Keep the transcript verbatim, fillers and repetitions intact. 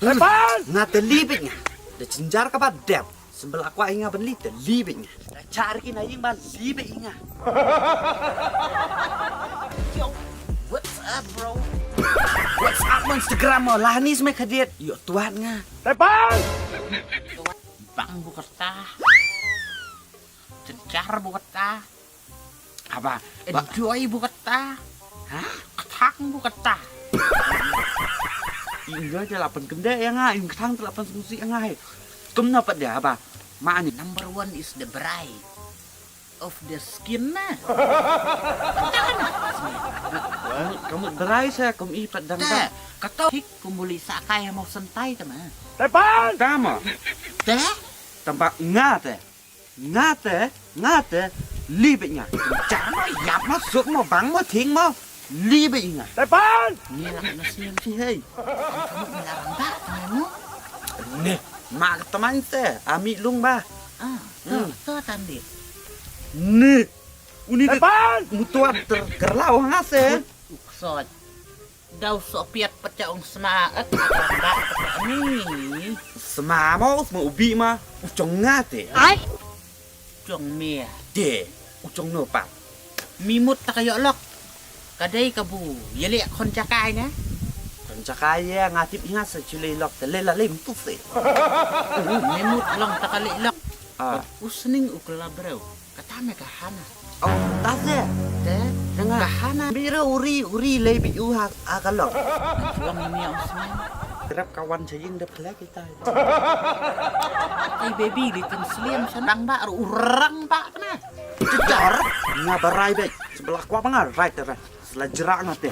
Lepas! Nga te li beit nga. Da jynjar kaba dep. Symbai la kwah ïa nga ban li te li beit nga. Da char ki na ïing ba li beit nga. Yo, what's up, bro? What's up, Instagram mo? Lah ni sma khadit. Yo, tuat nga. Lepas! Bang bu kata. Jynjar bu kata. Haba, ba- enjoy bu kata. Ha? Kthang bu kata. Enjoy te la pynkyndeh ïa nga, in kthang te la pynsngewsih ïa nga, hei. Kumno pat de, haba. Ma ani. Number one is the bright of the skin na. Ka mut, ka mut bright sa, kum i pat dang. Te, ba. Kata hik kum buli sa kai mo sentai te ma. Tepan! Tama. Te? Tamba nga te. Nga te, nga te, li beit nga. Jam mo, ïap mo, suk mo, bang mo, thing mo, li beit nga. Tepan! Ngi la na sien si hei. Kamu ngi la ramba, kamu. Ne, ma ka teman te, ami lung ba. Ah, to, hmm, to tandi. Ne, uni te. Tepan! Mutuat ter kerlau nga se. Uksot. Daw soh piat pat ka ong sma, eh, ka ong ba, ka ong ni. Sma mo, sma u bi ma, u chong nga te. Ai. Chong me. Te, u chong no pat. Mi mut ta ka ïoh lok. Ka dei ka bu, ïa leh khon chakai ne. Khon chakai ïa nga tip nga sa chule lok te le la lem tu se. Mi mut long ta ka leh lok. Ah. U sning u kela breu. Kata me ka Hana. Oh, ta se. Te, dang ka Hana. Biro uri, uri lei bi u ha, ha ka long. Long ni ong sma. Grab kawan sa ïing dep khlek kita. Ai baby di tun sliam sa dang ba ru urang ba na. Jejar, nga barai bek. Sebelah kwa ba nga right, right. Sebelah jerak nga te.